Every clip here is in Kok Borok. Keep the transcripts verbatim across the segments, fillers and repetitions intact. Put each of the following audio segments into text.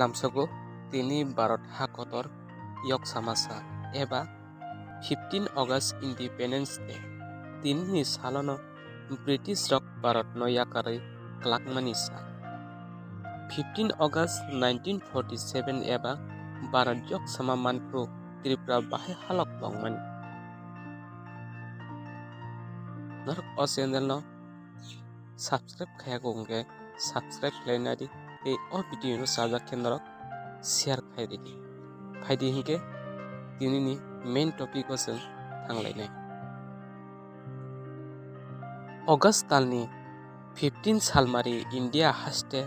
Samsogo tini Bharat ha kotor yoksama sal eba fifteen August Independence Day. Tinini salono British rok Bharat no yakarwi kwlakmani sal. Fifteen August nineteen forty seven eba Bharat yoksama manphru Tripura bahai halok tongmani. Norok o channel no subscribe khayako hwnkhe subscribe khlaina di tei o video no chajak khe norok share khai ridi. Phaidi hinkhe tinini main topic o chwng thanglainai. August talni fifteen salmari India haste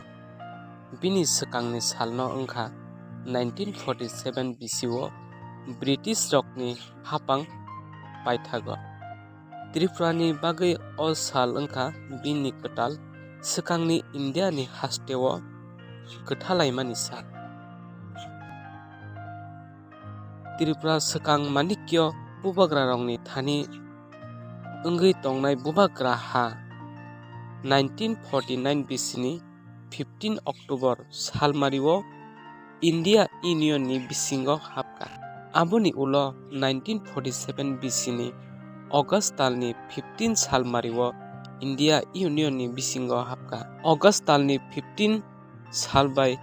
bini swkangni salno wngkha nineteen forty seven B C o British rokni hapang paithago. Tripurani bagwi o sal wngkha bini kwtal swkangni Indiani hasteo kwthalaimani sal. Tripura swkang Manikyo bubagrarokni thani wngwi tongnai bubagra ha nineteen forty nine B C ni fifteen October salmario India Union ni bisingo hapkha. Aboni ulo nineteen forty seven B C ni August talni fifteen salmario India Union ni bisingo hapkha. August talni fifteen sal bai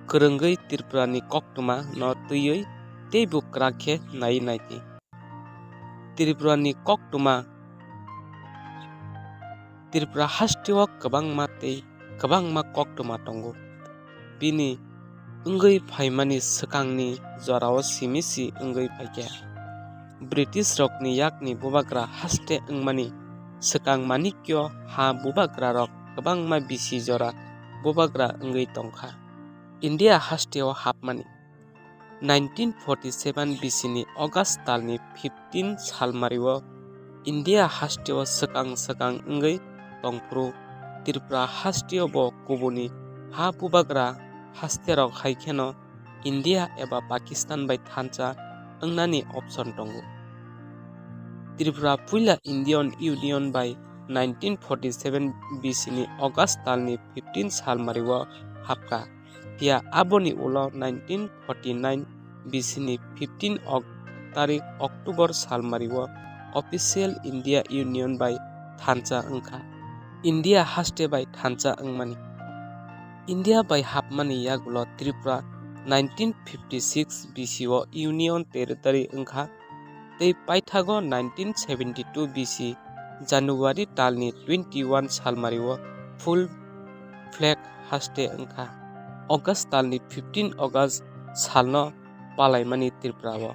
kwrwngwi Tripura ni koktwma no twiwi teibo kwrak khe naiwi naidi. Tripura ni koktwma, Tripura hasteo kwbangma tei kwbangma koktwma tongo. Bini wngwi phaimani swkangni jorao simi si wngwi phaikha. British rokni yakni bubagra haste wngmani swkang Manikyo ha bubagra rok kwbangma bisi jora bubagra wngwi tongkha. India hasteo hapmani. Nineteen forty seven B C ni August talni fifteen salmario India hasteo swkang swkang wngwi tongphuru Tripura hasteo bo kubuni ha bubagra hasterok hai kheno India eba Pakistan bai thansa wngnani option tongo. Tripura puila Indian Union bai nineteen forty seven B C ni August talni fifteen salmario hapkha. Phiya aboni ulo nineteen forty nine B C ni fifteen ok-, tarik October salmario official India Union bai thansa wngkha. India haste bai thansa wngmani. India bai hapmani yagulo Tripura nineteen fifty six B C o Union Territory wngkha. Tei paithago nineteen seventy two B C January talni twenty one salmario full flag haste wngkha. August talni fifteen August salno palaimani Tripura o.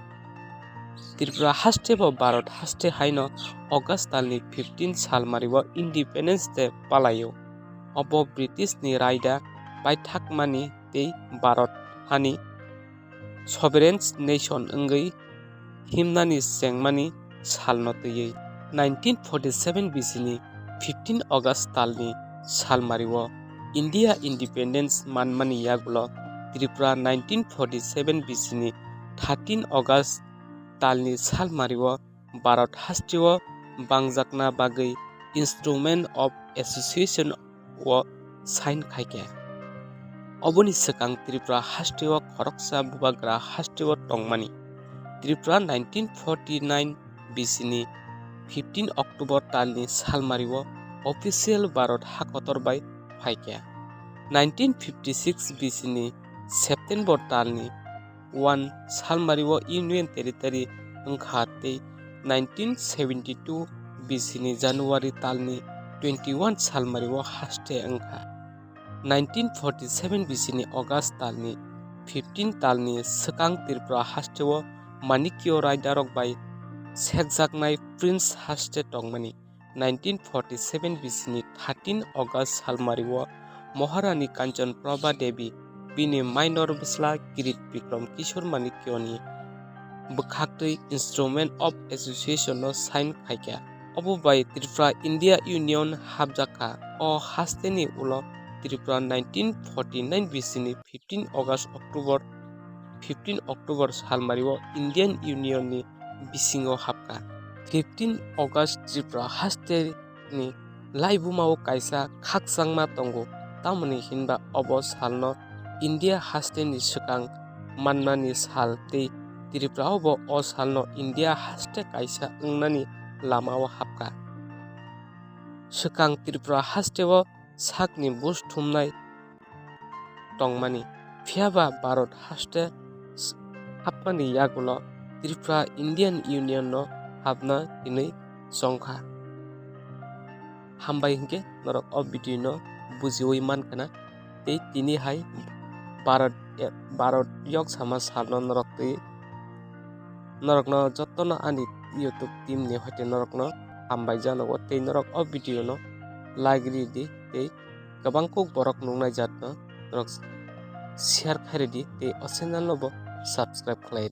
Tripura haste bo Bharat haste haino August talni fifteen salmario Independence Day palaio. Obo British ni raida paithakmani tei Bharat hani sovereign nation wngwi himnani chengmani salno twiwi. Nineteen forty seven B C ni fifteen August talni salmario India independence manmani yagulo Tripura nineteen forty seven B C ni thirteen August talni salmario Bharat hasteo bangjakna bagwi Instrument of Association o sign khaikha. Oboni swkang Tripura hasteo khoroksa bubagra hasteo tongmani. Tripura nineteen forty nine B C ni fifteen October talni salmario official Bharat hakotor bai phaikha. Nineteen fifty six B C ni September talni one salmario Union Territory wngkha tei nineteen seventy two B C ni January talni twenty one salmario haste wngkha. Nineteen forty seven B C ni August talni fifteen talni swkang Tripura hasteo Manikyo raidarok bai sekjaknai Prince haste tongmani. Nineteen forty seven B C ni thirteen August salmario Maharani Kanchan Prabha Devi bini minor bwsla Kirit Bikram Kishore Manikyoni bwkhaktwi Instrument of Association no sign khaikha. Obo bai Tripura India Union hapjakha. O hasteni ulo Tripura nineteen forty nine B C ni fifteen August October, fifteen October salmario Indian Union ni bisingo hapkha. Fifteen August Tripura haste ni laibumao kaisa khakchangma tongo, tamoni hinba obo salno India hasteni swkang mannani sal tei Tripura o bo o salno India haste kaisa wngnani lamao hapkha. Swkang Tripura hasteo sakni buj thumnai tongmani, phiyaba Bharat haste s-, hapmani yagulo Tripura Indian Union no hapna hinwi chongkha. Hambai hinkhe norok o video no bujiwi mankha na, tei tini hai Bharat, Bharat yok sama salno norok twi, norokno jotono ani YouTube team ni hoite norokno hambai janogo, tei norok o video no like ri di, tei kwbang kuk borok nuknai jatno norok share khai ri di, tei o channel no bo subscribe khlai.